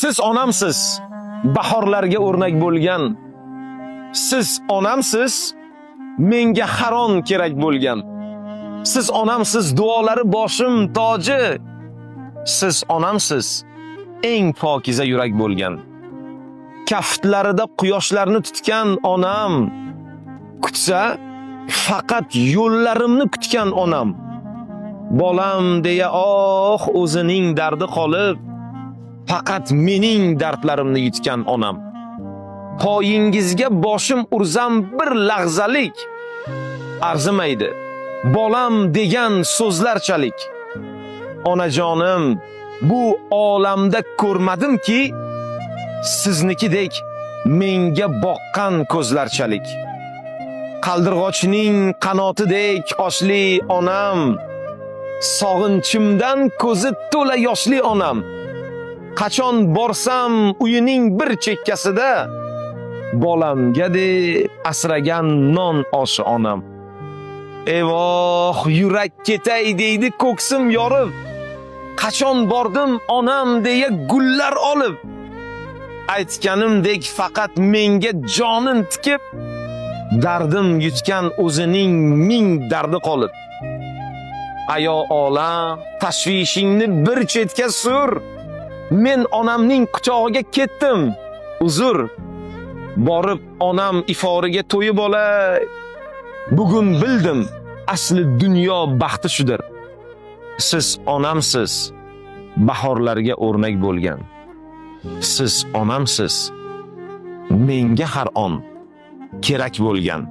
Siz onamsiz, bahorlarga o'rnak bo'lgan. Siz onamsiz, menga haron kerak bo'lgan. Siz onamsiz, duolari boshim toji. Siz onamsiz, eng pokiza yurak bo'lgan. Kaftlarida quyoshlarni tutgan onam. Kutsa, faqat yo'llarimni kutgan onam. Bolam deya oh o'zining dardi qolib, faqat mening dardlarimni yutgan onam. Poyingizga boshim ursam bir lahzalik arzimaydi. Bolam degan so'zlarchalik. Onajonim, bu olamda ko'rmadimki siznikidek menga boqqan ko'zlarchalik. Qaldirg'ochning qanotidek oshli onam, sog'inchimdan ko'zi to'la yoshli onam. Qachon borsam uyining bir chekkasida bolamga deb asragan non oshi onam. Evoh, yurak ketay deydi ko'ksim yorib. Qachon bordim onam deya gullar olib. Aytganimdek faqat menga jonin tikib, dardim yutgan o'zining ming dardi qolib. Ayo olam, tashvishingni bir chetga sur. Men onamning quchog'iga ketdim. Uzr. Borib onam iforiga to'yib olay. Bugun bildim, asli dunyo baxti shudir. Siz onamsiz, bahorlarga o'rnak bo'lgan. Siz onamsiz, menga har on kerak bo'lgan.